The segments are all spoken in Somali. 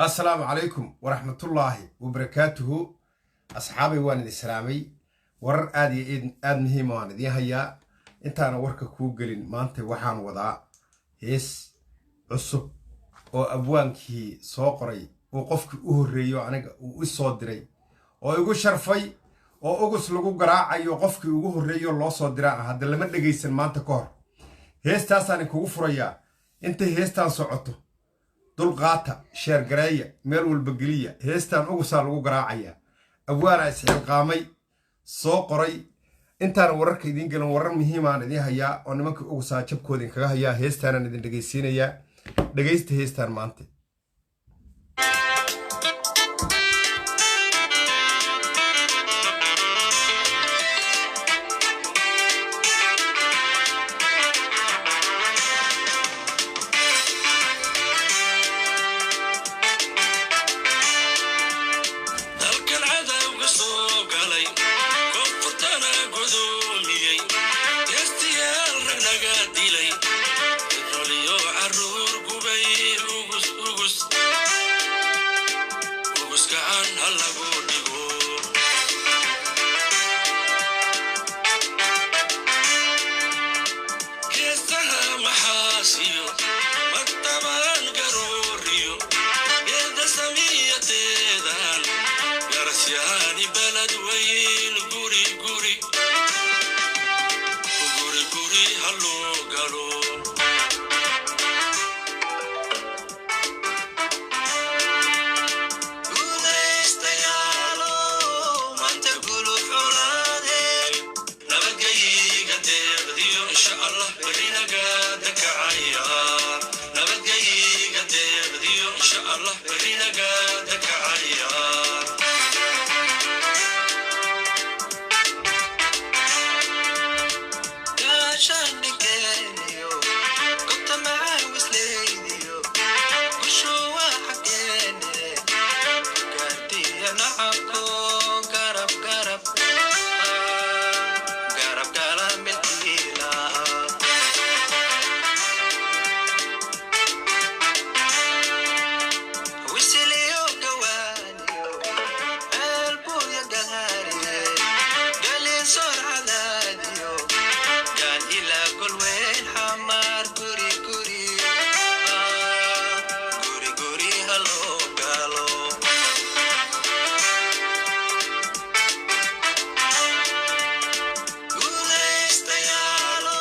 Assalaamu calaykum waraxmatullaahi wabarakaatuhu. Asxaabay, waan idin salaamay. Warar aad iyo aad muhiima waan idiin hayaa. Intaana warka kuu gelin, maanta waxaan wadaa hees cusub oo abwaankii soo qoray uu qofkii u horreeyo aniga uu i soo diray oo igu sharfay oo Ugus lagu garaacayo. Qofkii ugu horreeyo loo soo diraa hadda lama dhegaysan maanta ka hor. Heestaasaan kugu furayaa. Intay heestaan socoto, dulqaata, sheergareeya, meel walba geliya. Heestaan Ugusaa lagu garaacayaa. Abwaanaa isxilqaamay, soo qoray. Intaana wararka idiin gelin, warar muhiimaan idiin hayaa oo nimankii Ugusaa jabkooda idinkaga hayaa. Heestaanaan idin dhegaysiinayaa. Dhegaysta heestaan maanta. Dalkan cadowga soo galay, koonfurtana gudoomiyey, geestiyaal rag naga dilay, roliyo caruur gubay. Ugus, Ugus, Ugus, gacan ha lagu dhigo. Geestaha maxaasiyo maktabaan garooriyo, geeda samiyateedan garasyaani, balad weyn guri guri guri guri ha loo galo. Guulaystayaalo maanta guluf colaade, nabadgeyga deeqdiyo, insha Allah berinaga dakacaya. Nabadgeyga deeqdiyo, insha Allah berinaga dakacaya. Gaashaandhigeniyo gobta macawisleydiyo, gushuwa xaggeene gaardiya nacabko, garab garab garab gala milkiila. Wisiliyo gawaaniyo ceelbuya gahaariye, galisoor cadaadiyo, gaal ilaa golweyn, xamaar guri guri guri guri ha loo galo. Guulaystayaalo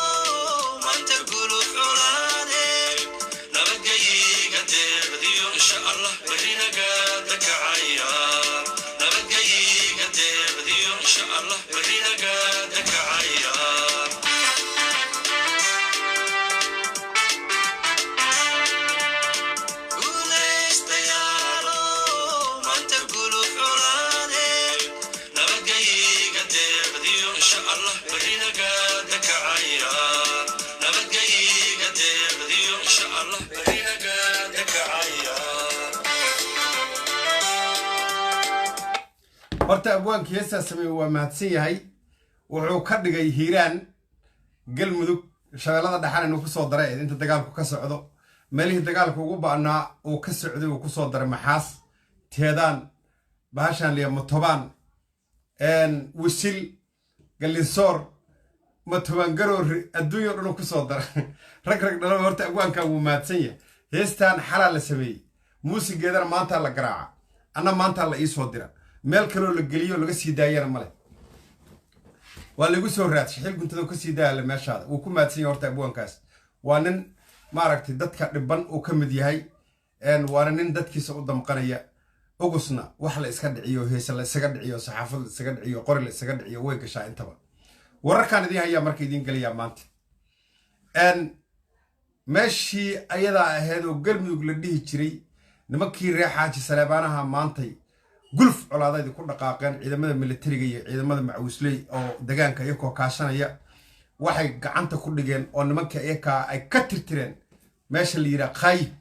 maanta guluf colaade, nabadgeyga deeqdiyo, insha Allah berinaga dakacaya. Nabadgeyga deeqdiyo, insha Allah berinaga dakacaya. Guulaystayaalo maanta guluf colaade, nabadgeyga deeqdiyo, insha Allah berinaga dakacaya. Nabadgeyga deeqdiyo, insha Allah berinaga dakacaya. Horta abwaankii heestaa sameeye waa mahadsan yahay. Wuxuu ka dhigay Hiiraan, Galmudug, Shabeellada Dhexan inuu kusoo daray inta dagaalku ka socdo. Meelihii dagaalku ugu ba'naa uu ka socday uu kusoo daray Maxaas, Teedaan, bahashaan liya, Matobaan, Wisil, Galinsoor, Matobaan, Garoori, adduunya o dhan uu kusoo daray. Rag rag dhalaba. Horta abwaankan wuu mahadsan yahay. Heestaan xalaa la sameeyey, muusigeedana maantaa la garaaca, anna maantaa la iisoo dira. Meel kaloo la geliyo laga sii daayana male. Waa lagu soo raadshay xil guntado ka sii daayala meeshaada. Wuu ku mahadsan yahay. Horta abwaankaas waa nin maaragtay dadka dhiban uu ka mid yahay, waana nin dadkiisa u damqanaya. Ugusna wax la iska dhiciyo, heese la isaga dhiciyo, saxaafad la isaga dhiciyo, qori la isaga dhiciyo, way gashaa intaba. Wararkaan idiin hayaa marka idiin gelayaa maanta, meeshii ayadaa ahayd oo Galmudug la dhihi jiray, nimankii reer Xaaji Saleebaanaha maantay gulf colaadaydi ku dhaqaaqeen. Ciidamada militariga iyo ciidamada macawisley oo degaanka iyakoo kaashanaya waxay gacanta ku dhigeen oo nimankii iyakaa ay ka tirtireen meesha la yidhaha Qaayib.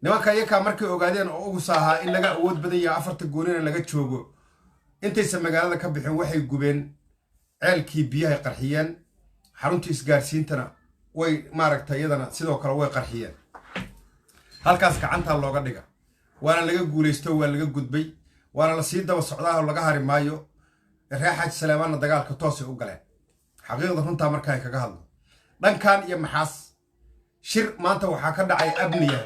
Nimanka iyakaa markay ogaadeen oo Ugus ahaa in laga awood badan yahay, afarta goonina laga joogo, intaysan magaalada ka bixin waxay gubeen ceelkii, biyahay qarxiyeen, xaruntii isgaarsiintana way maaragtay iyadana sidoo kale way qarxiyeen. Halkaas gacantaa looga dhiga. Waana laga guulaysto, waa laga gudbay, waana la sii daba socdaahoo laga hari maayo. Reer Xaaji Saleebaanna dagaalka toosay u galeen, xaqiiqda runtaa markaan kaga hadlo. Dhankan iyo Maxaas shir maanta waxaa ka dhacay abniya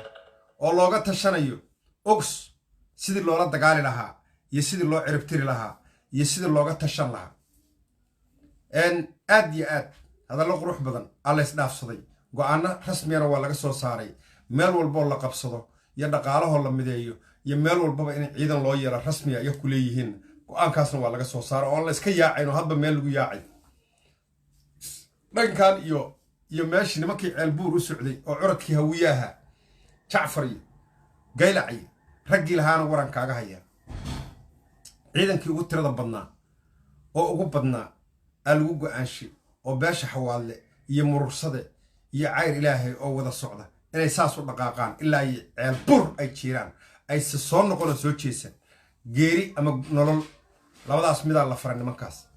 oo looga tashanayo Ogs sidii loola dagaali lahaa iyo sidii loo ciribtiri lahaa iyo sidii looga tashan lahaa. Aad iyo aad hadallo qurux badan aa la isdhaafsaday, go'aano rasmiyana waa laga soo saaray. Meel walboo la qabsado iyo dhaqaalahoo la mideeyo iyo meel walbaba in ciidan loo yeelo rasmiya iyo ku leeyihiin, go'aankaasna waa laga soo saaray oo la iska yaacayn oo hadba meel lagu yaacay. Dhankan iyo meeshii nimankii Ceelbuur u socday oo curadkii Hawiyaha, Jacfar iyo Gaylac iyo raggii lahaana waran kaaga hayaa. Ciidankii ugu tirada badnaa oo ugu badnaa aa lagu go'aanshay oo beesha Xawaadle iyo Murursade iyo Cayr Ilaahay oo wada socda inay saas u dhaqaaqaan ilaa iyo Ceelbuur ay jiiraan, ayse soo noqon oo soo jeesan. Geeri ama nolol, labadaas midaa la faray nimankaas.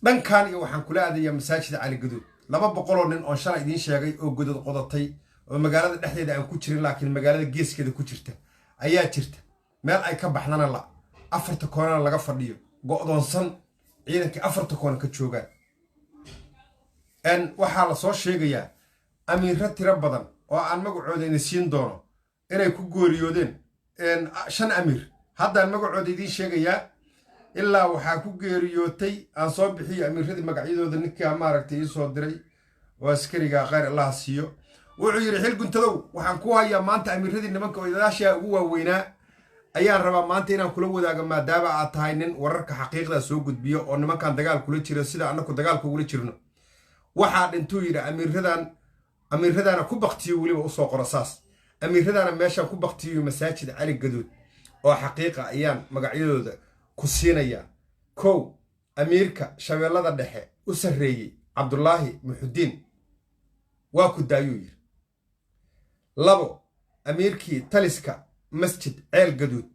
Dhankan iyo waxaan kula aadayaa masaajida Cali Gaduud. 200 oo nin oon shalay idiin sheegay oo godad qodatay oo magaalada dhexdeeda aan ku jirin, laakiin magaalada geeskeeda ku jirta ayaa jirta, meel ay ka baxdana la afarta koonana laga fadhiyo, go'doonsan, ciidankii afarta koona ka joogaan. Waxaa la soo sheegayaa amiiro tiro badan oo aan magacooda idin siin doono inay ku gooriyoodeen. Shan amiir haddaan magacooda idiin sheegayaa. Ilaa waxaa ku geeriyootay, aan soo bixiyo amiiradii magacyadooda. Ninkaa maaragtay ii soo diray oo askariga, khayr Allaha siiyo, wuxuu yidhi: "Xil Guntadow, waxaan ku hayaa maanta amiiradii nimanka odayaasha ugu waaweynaa ayaan rabaa maanta inaan kula wadaago, maadaama aad tahay nin wararka xaqiiqda soo gudbiyo oo nimankan dagaal kula jiro sida annaku dagaalka ugula jirno." Waxaa dhintuu yidhi amiiradan, amiiradaana ku baktiyo, weliba usoo qoro saas, amiiradaana meeshaan ku baktiyo masaajid Cali Gaduud oo xaqiiqa ayaan magacyadooda ku siinayaa. Kow, amiirka Shabeellada Dhexe u sarreeyey, Cabdulaahi Muxudiin, waa ku daayuu yidhi. Labo, amiirkii taliska masjid Ceel Gaduud,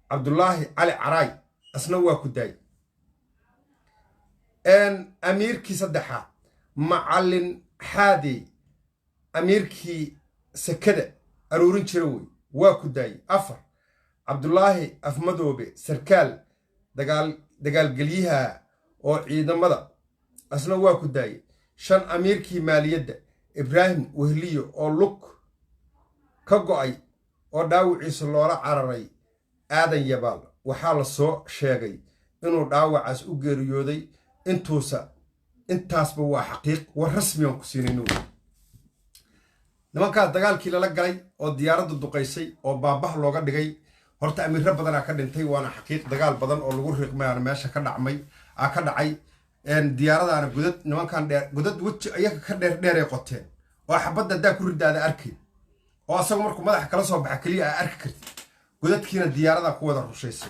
Cabdulaahi Cali Caraay, asna waa ku daay. Amiirkii saddexaad, Macallin Xaadey, amiirkii sekada aruurin jira wey, waa ku daayey. Afar, Cabdulaahi Afmadoobe, sarkaal dagaalgelyaha oo ciidamada, asna waa ku daayey. Shan, amiirkii maaliyadda, Ibraahim Wehliyo, oo lug ka go'ay oo dhaawiciisa loola cararay Aadan Yabaal, waxaa la soo sheegay inuu dhaawacaas u geeriyooday. Intuusa intaasba waa xaqiiq, war rasmiyan ku siinayno wey. Nimankaas dagaalkii lala galay oo diyaaradda duqaysay oo baabah looga dhigay, horta amiiro badanaa ka dhintay, waana xaqiiq. Dagaal badan oo lagu riiqmayaana meesha ka dhacmay aa ka dhacay. Diyaaradaana godad nimankan dheer, godad weji iyaga ka dheer dheeray qoteen oo xabadda haddaa ku ridaada arkayn, oo asagu markuu madaxa kala soo baxa keliya aa arki kartid. Godadkiina diyaaradaa ku wada rushaysay,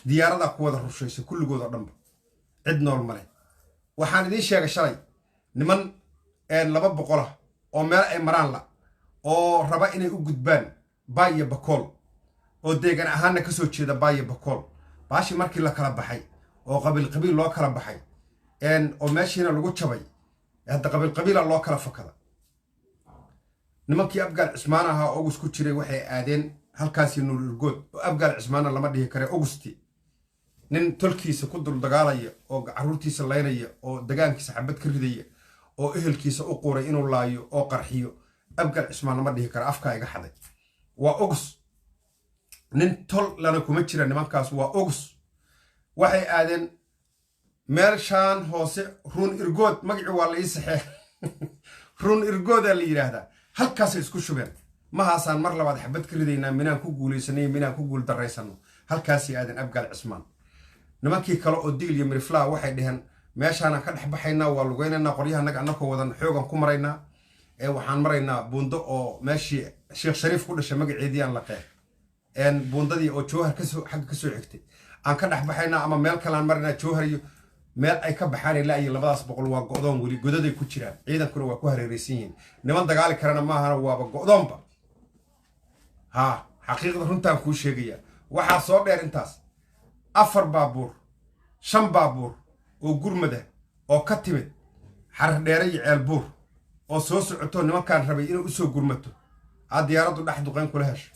diyaaradaa ku wada rushaysay kulligood oo dhanba, cid nool male. Waxaan idiin sheegay shalay niman 200 ah oo meel ay maraan la oo raba inay u gudbaan Baay iyo Bakool, oo deegan ahaanna ka soo jeeda Baay iyo Bakool. Baashi markii la kala baxay oo qabiil qabiil loo kala baxay oo meeshiina lagu jabay, hadda qabiil qabiila loo kala fakada. Nimankii Abgaal Cismaan ahaa Ogus ku jiray waxay aadeen halkaasi Nuur Irgood, oo Abgaal Cismaanna lama dhihi kare. Ogusti nin tolkiisa ku dul dagaalaya oo carruurtiisa laynaya oo dagaankiisa xabad ka ridaya oo ehelkiisa u quuray inuu laayo oo qarxiyo, Abgaal Cismaan lama dhihi kara, afkaa iga xaday. Waa Ogus, nin tol lana kuma jira nimankaas, waa Ogus. Waxay aadeen meelshaan hoose, Ruun Irgood, magacii waa la ii saxee, Ruun Irgoodaa la yidhaahdaa. Halkaasay isku shubeen. Mahaasaan mar labaad xabad ka ridaynaa minaan ku guulaysanay, minaan ku guul darraysano. Halkaasay aadeen Abgaal Cismaan. Nimankii kale oo Digil iyo Miriflaa waxay dheheen: "Meeshaanaan ka dhex baxaynaa, waa lugaynaynaa, qoryahanaga annakoo wadan xoogan ku maraynaa ee waxaan maraynaa buundo oo meeshii Sheekh Shariif ku dhashay, magaceedii aan laqee, buundadii oo Jowhar kasoo xagga kasoo xigtay aan ka dhex baxaynaa, ama meel kaleaan maraynaa Jowhar." Iyo meel ay ka baxaan ilaa iyo 200 waa go'doon, weli godaday ku jiraan, ciidankuna waa ku hareeraysan yihiin. Niman dagaali karana maahana, waaba go'doonba. Haa, xaqiiqda runtaan kuu sheegayaa. Waxaa soo dheer intaas afar baabuur, shan baabuur oo gurmada oo ka timid Xarar Dheere iyo Ceelbuur oo soo socoto nimankaan rabay inay usoo gurmato, aad diyaaraddu dhex duqayn kula hesho.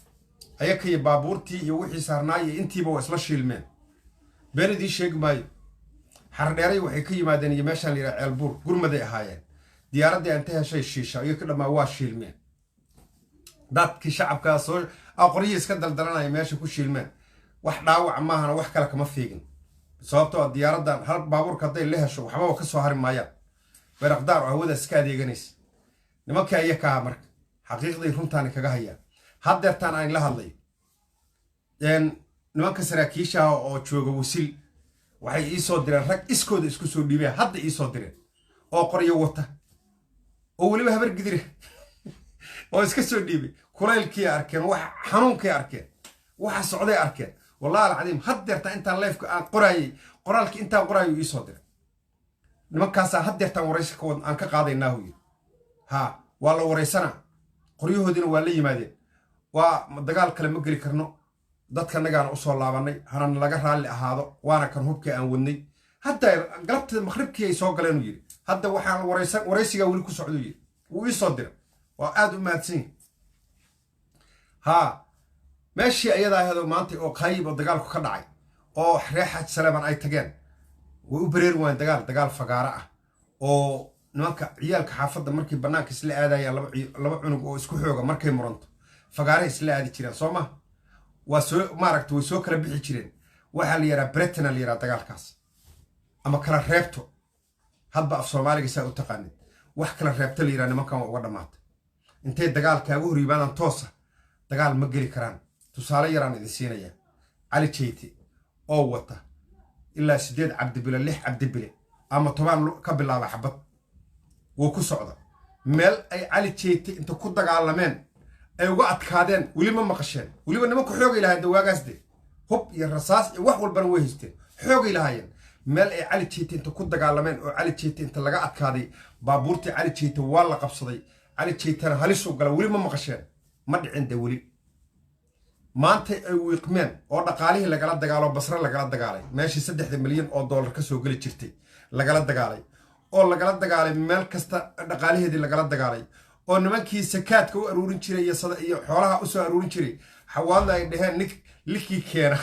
Ayaka iyo baabuurtii iyo wixii saarnaay iyo intiiba waa isla shiilmeen. Been idiin sheegi maayo. Xardheeray waxay ka yimaadeen iyo meeshaan la yidhaha Ceelbuur, gurmaday ahaayeen. Diyaaraddii inta heshay shiisha iyo ka dhammaa waa shiilmeen. Dadkii shacabkaa soo qoryihii iska daldalanaya meesha ku shiilmeen. Wax dhaawac maahana, wax kale kama fiigin, sababtoo ah diyaaraddan hal baabuurka hadday la hesho waxbaba ka soo hari maayaan. Beeraqdaar oo hawada iska adeeganaysa nimankii ayakaha. Marka xaqiiqdii runtaani kaga hayaa haddeertaan aan la hadlayo, nimanka saraakiishaha oo jooga Wasil waxay ii soo direen rag iskooda isku soo dhiibeen. Hadda ii soo direen oo qoryo wata oo weliba Habar Gidire oo iska soo dhiibay. Kulaylkii arkeen, wax xanuunkay arkeen, waxa socday arkeen. Wallahi alcadiim, haddeertaan intaan live-ka aan qoraayey, qoraalkii intaan qoraayo ii soo diray. Nimankaasaa haddeertaan waraysi ka wad aan ka qaadaynaa hu yidhi. Ha, waa la waraysanaa, qoryahoodiina waa la yimaadeen. Waa dagaal kale ma geli karno, dadkanagaana usoo laabanay, hana laga raalli ahaado, waana kan hubkii aan wadnay. Hadda galabta maqribkii ay soo galeen uu yidhi. Hadda waxaan waraysan, waraysigaa weli ku socduu yidhi, wuu ii soo diray. Waa aad u mahadsan yahi. Haa, meeshii ayadaa ahaydoo maanta oo Qaayib oo dagaalku ka dhacay oo reer Xaaj Saleeman ay tageen, way u bareeri waayeen. Dagaal fagaaro ah oo nimanka ciyaalka xaafadda markay bannaanka isla aadayaan, laba cunug oo isku xooga markay muranto, fagaaray isla aadi jireen, soo ma? Waa soo maaragta, way soo kala bixi jireen. Waxaa la yidhaha bretena la yidhaha dagaalkaas, ama kala reebto, hadba af Soomaaliga saa u taqaanid. Wax kala reebto la yidhaha nimankan waa uga dhammaatay. Intay dagaalkaaga hor yimaadaan toosa dagaal ma geli karaan. Tusaale yaraan idin siinaya: Cali Jeyte oo wata ilaa 8 Cabdibile, 6 Cabdibile ama 10 ka bilaaba xabad wuu ku socda. Meel ay Cali Jeyte inta ku dagaalameen ay uga adkaadeen weli ma maqasheen? Weliba nimanku xoogay lahaayeen dawaagaas de, hub iyo rasaas iyo wax walbana way haysteen, xoogay lahaayeen. Meel ay Cali Jeyte inta ku dagaalameen oo Cali Jeyte inta laga adkaaday, baabuurtii Cali Jeyte waa la qabsaday, Cali Jeytena halisuu gala, weli ma maqasheen? Ma dhicin de weli. Maanta ay wiiqmeen oo dhaqaalihii lagala dagaalo, Basre lagala dagaalay, meeshii 3-da milyan oo dollar ka soo geli jirtay lagala dagaalay, oo lagala dagaalay meel kasta dhaqaalaheedii lagala dagaalay, oo nimankii sakaadka u aruurin jiray iyo xoolaha usoo aruurin jiray Xawaadla ay dheheen nik likii keena.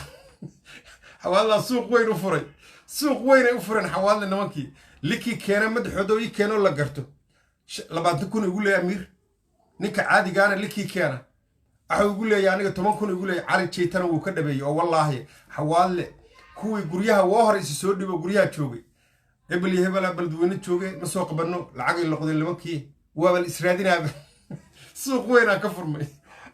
Xawaadlaa suuq weyn u furay, suuq weyn ay u fureen Xawaadla. Nimankii likii keena madaxooda ii keenoo la garto 20,000 igu leeya amiir. Ninka caadigaana likii keena waxuu igu leeyahay aniga 10,000 igu leeyahy. Cali Jeytana wuu ka dhameeyey oo wallaahi Xawaadle kuwii guryaha woo hore isi soo dhibo, guryaha joogay, hebel iyo hebelaa Beledweyne joogay, ma soo qabanno, lacagay noqdeen nimankii, waaba la israadinaaba. Suuq weynaa ka furmay.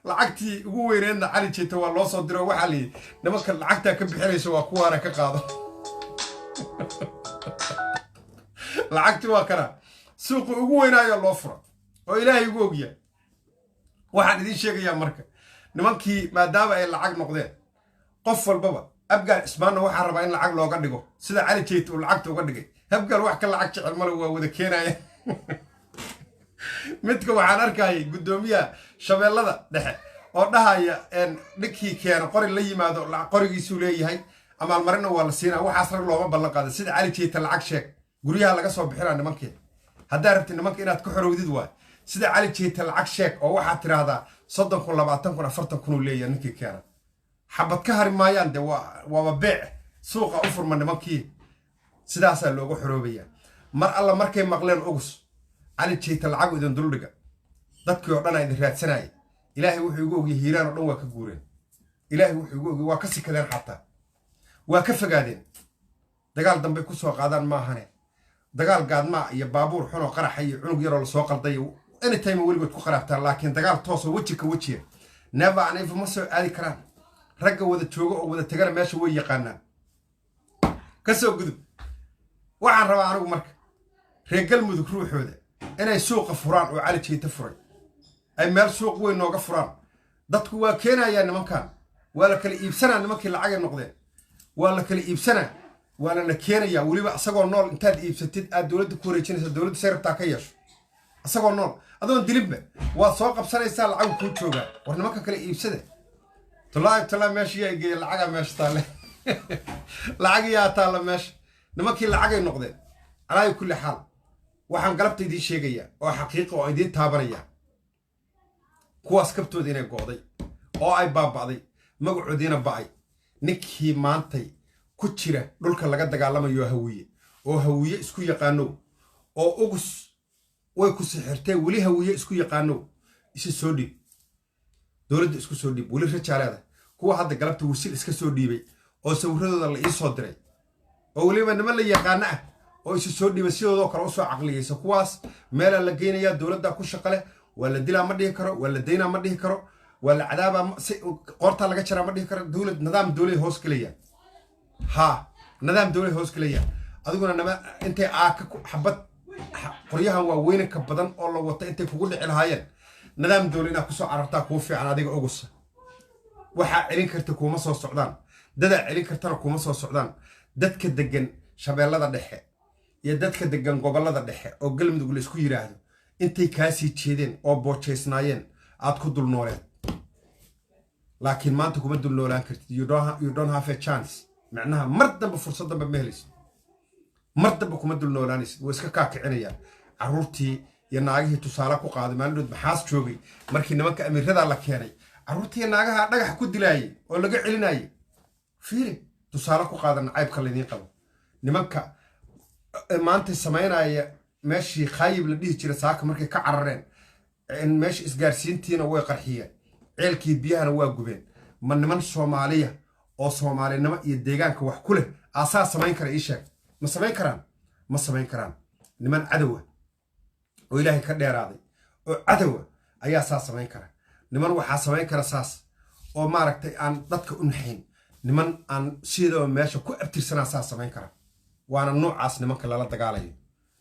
Lacagtii ugu weyneedna Cali Jeyta waa loo soo diro. Waxaa layidhi nimanka lacagtaa ka bixinaysa waa kuwaana, ka qaado lacagtii. Waa kana suuqi ugu weynaayo loo fura oo Ilaahay ugu ogyahay. Waxaan idiin sheegayaa marka, nimankii maadaama ay lacag noqdeen, qof walbaba Abgaal Cismaanna waxaa rabaa in lacag looga dhigo sida Cali Jeyta uu lacagta uga dhigay. Abgaal wax ka lacag jecel male, waa wada keenaya. Midka waxaan arkayay guddoomiyaha Shabeellada Dhexe oo dhahaya ninkii keena qori la yimaado qorigiisuu leeyahay, amaalmarina waa la siinaa. Waxaas rag looma ballan qaada. Sida Cali Jeyta lacag sheeg, guryaha laga soo bixinaa nimankii. Haddaa rabtid nimanka inaad ka xorowdid, waay sida Cali Jeyta lacag sheeg oo waxaad tidhaahdaa 30,000, 20,000, 40,000 uu leeyahay ninkii keena. Xabad ka hari maayaan de, waaba beec suuqa u furma nimankii. Sidaasaa looga xoroobaya. Mar alla markay maqleen Ugus Cali Jeyta lacagu idin duldhiga, dadkii oo dhan aa idin raadsanaya. Ilaahay wuxuu igu ogiyay Hiiraan oo dhan waa ka guureen. Ilaahay wuxuu igu ogiyay waa ka sikadeen, xataa waa ka fogaadeen. Dagaal dambey ku soo qaadaan maahane, dagaal gaadmaa iyo baabuur xunoo qaraxa iyo cunug yaroo lasoo qalday anytime weligood ku qaraabtaan, laakiin dagaal toosoo weji ka wejiya never and ever ma soo aadi karaan. Ragga wada jooga oo wada tegana meesha way yaqaanaan. Ka soo gudub. Waxaan rabaa anigu marka reer Galmudug ruuxooda inay suuqa furaan oo Cali Jeyta furay ay meel suuq weyn nooga furaan. Dadku waa keenayaa nimankan, waa la kala iibsanaa. Nimankii lacagay noqdeen, waa la kala iibsanaa, waana la keenayaa. Weliba isagoo nool intaad iibsatid aad dowladda ku wareejinaysa, dowladda say rabtaa ka yeesho. Isagoo nool adoon dilinba waad soo qabsanaysaa, lacagu kuu joogaa. War nimanka kale iibsada. Tulaahi tulaa meesha yaa geeya? Lacagaa meesha taalle, lacag yaa taalla meesha. Nimankii lacagay noqdeen. Calaayi kulli xaal, waxaan galabta idiin sheegayaa oo xaqiiqa oo idiin taabanaya kuwaas kabtooda inay go'day. Oo ay baaba'day, magacoodiina ba'ay. Ninkii maantay ku jira dhulka laga dagaalamayo Hawiye, oo Hawiye isku yaqaano, oo Ugus way ku sixirtee weli Hawiye isku yaqaano, isi soo dhiib, dowladda isku soo dhiib. Weli rajaaleeda kuwa hadda galabta Wisil iska soo dhiibay oo sawiradooda la ii soo diray, oo weliba niman la yaqaano ah oo isu soo dhiibay, sidoodoo kale usoo caqliyeysa, kuwaas meelaa la geynayaa, dowladdaa ku shaqo leh. Waa la dilaa ma dhihi karo, waa la daynaa ma dhihi karo, waa la cadaabaa, si qoortaa laga jaraa ma dhihi karo. Dowlad, nidaam dowlay hoos gelayaan. Haa, nidaam dowlay hoos gelayaan. Adiguna nama intay aaka xabad qoryahan waa weynanka badan oo la wata intay kugu dhici lahaayeen, nidaam dowla inaad kusoo carartaa kuu fiican. Adiga Ogusa waxaa celin karta kuuma soo socdaan, dadaa celin kartana kuuma soo socdaan. Dadka degan Shabeellada Dhexe iyo dadka degan gobollada dhexe oo Galmudug la isku yidhaahdo, intay kaasii jeedeen oo boojaysnaayeen aad ku dul nooleed, laakiin maanta kuma dul noolaan kartid. You don't have a chance. Macnaha mar dambe fursad dambe ma helaysid, mar dambe kuma dul noolaanaysid. Way iska kaa kicinayaan carruurtii iyo naagihii. Tusaale ku qaaday, maalindhood maxaas joogay markii nimanka amiiradaa la keenay, carruurtii iyo naagaha dhagax ku dilaayay oo laga celinayay. Fiiri, tusaale ku qaadan caybka laydiin qabo. Nimanka maanta samaynaya meeshii Khaayib la dhihi jiray saaka markay ka carareen, meesha isgaarsiintiina way qarxiyeen, ceelkii biyahana waa gubeen. Ma niman Soomaaliya oo Soomaalinimo iyo deegaanka wax ku leh aasaa samayn kara? Ii sheeg, ma samayn karaan? Ma samayn karaan. Niman cadowa oo Ilaahay ka dheeraaday oo cadowa ayaa saa samayn kara. Niman waxaa samayn kara saas oo maaragtay aan dadka u naxayn, niman aan sidaba meesha ku abtirsanaa saa samayn kara. Waana noocaas nimanka lala dagaalayo.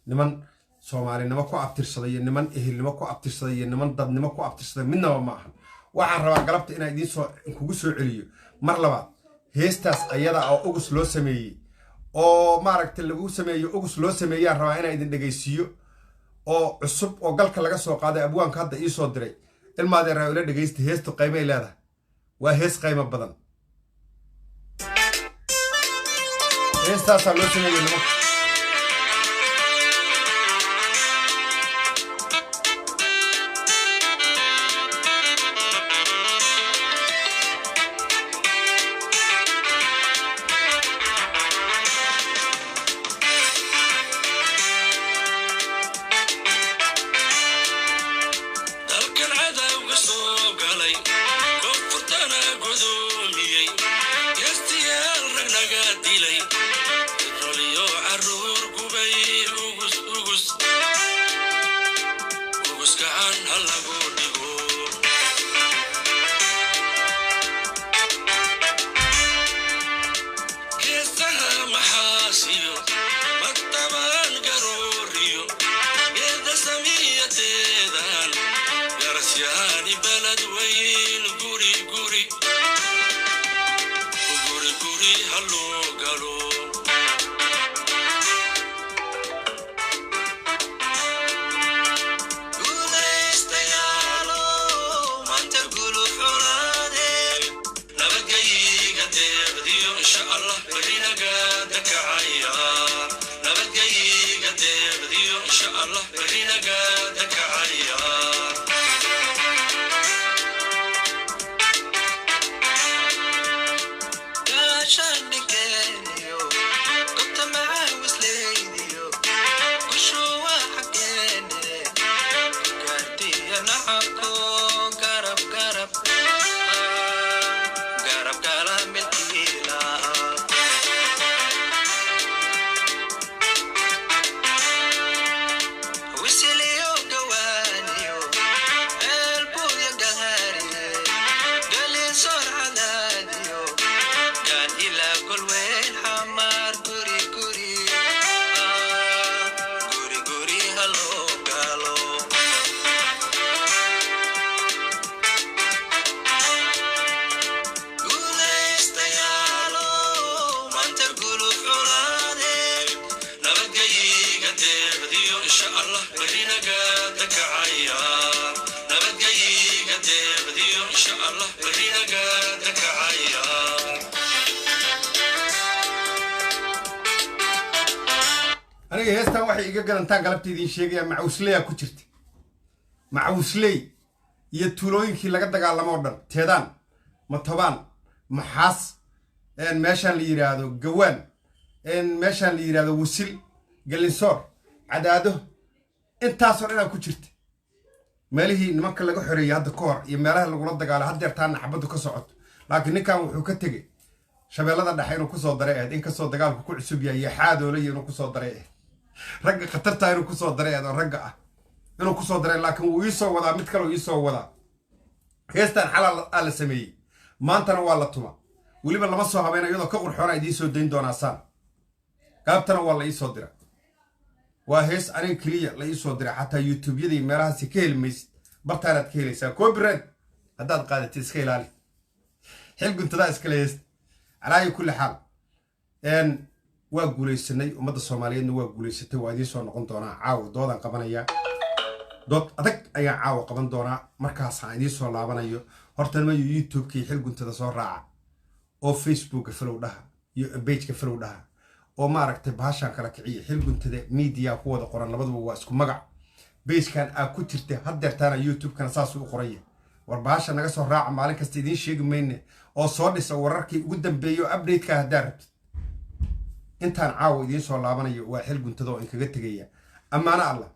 Niman Soomaalinimo ku abtirsaday iyo niman ehelnimo ku abtirsaday iyo niman dadnimo ku abtirsaday midnaba ma ahan. Waxaan rabaa galabta inaan idiin soo kugu soo celiyo mar labaad heestaas ayada oo Ugus loo sameeyey, oo maaragtay lagu sameeyo, Ugus loo sameeyaan rabaa inaan idin dhegaysiiyo, oo cusub oo galka laga soo qaaday, abwaanka hadda ii soo diray. Ilmaadeeraa, ila dhegaysta. Heestu qaymay leedahay, waa hees qaymo badan. Heestaasaa loo sameeyey nimanka. Dalkan cadowga soo galay, koonfurtana gudoomiyey, geestiyaal rag naga dilay, roliyo caruur gubay, Ugus, Ugus, Ugus, gacan ha lagu dhigo. Geestaha Maxaasiyo Madtabaan Garooriyo geeda samiyadeedan garasyaani balad weyn, guri guri, guri guri ha loo galo. Guulaystayaalo maanta guluf colaadeen nabadgayga deeqdiyo, insha Allah berinaga dakacaya. Nabadgayga deeqdiyo, insha Allah berinaga dakacaya. Gaashaandhigeeniyo gobta macaawisleydiyo gushuwa xaggeene gaardiya nacabko garab garab garab gala milkiila. Wisiliyo gawaaniyo ceelbuya gahaariye galinsoor cadaadiyo gaan ilaa golweyn Xamaar, guri guri, guri guri ha loo galo. Guulaystayaalo maanta guluf colaadeen nabadgayga deeqdiyo, insha Allah berinaga dakacaya. Nabadgayga deeqdiyo, insha Allah berinaga dakacaya. Aniga heestan waxay iga gadantaan galabta idiin sheegayaa. Macawisleyaa ku jirta, Macawisley iyo tuulooyinkii laga dagaalamo o dhan teedaan. Matobaan, Maxaas, meeshaan la yidhaahdo Gawaan, meeshaan la yidhaahdo Wasil, Galinsoor, Cadaado, intaasoo dhanaa ku jirta meelihii nimanka laga xoreeyey hadda ka hor iyo meelaha lagula dagaalo haddeertaana xabaddu ka socoto. Laakiin ninkan wuxuu ka tegey Shabeellada Dhexe inuu kusoo daray ahayd, inkastoo dagaalku ku cusub yahay, iyo Xaadoolaya inuu kusoo daray ahayd, ragga khatartaa inuu kusoo daray ahayd oo ragga ah inuu kusoo daray. Laakiin wuu iisoo wadaa, mid kale uu iisoo wadaa. Heestan xalaa aa la sameeyey, maantana waa la tuma, weliba lama soo habayna, iyadoo ka qurxoona idiin soo dayn doonaa saan. Galabtana waa la iisoo dira. Waa hees aniga keliya la iisoo diray, xataa YouTubeyada iyo meelahaasi ka heli maysid, bartaanaad ka helaysaa. Copyright haddaad qaadatid iska ilaali, xil guntadaa iskale heesta. Calaayi kulli xaal, waa guulaysanay, ummadda Soomaaliyeedna waa guulaysatay. Waa idiin soo noqon doonaa. Caawa doodaan qabanayaa, dood adag ayaan caawa qaban doonaa. Markaasaan idiin soo laabanayo. Horta mayo YouTube-kii xil guntada soo raaca, oo Facebooka follow dhaha iyo pageka follow dhaha, oo maaragtay bahashaan kala kiciya. Xil Guntada Media ku wada qoran, labaduba waa isku magac. Pagekan aa ku jirta haddeertaana YouTube-kana saasuu u qoranya. War bahasha naga soo raaca, maalin kasta idiin sheegi mayne, oo soo dhisa wararkii ugu dambeeya oo update-ka haddaa rabtid. Intaan caawa idiin soo laabanayo, waa xil Guntada oo inkaga tegaya. Ammaano Allah.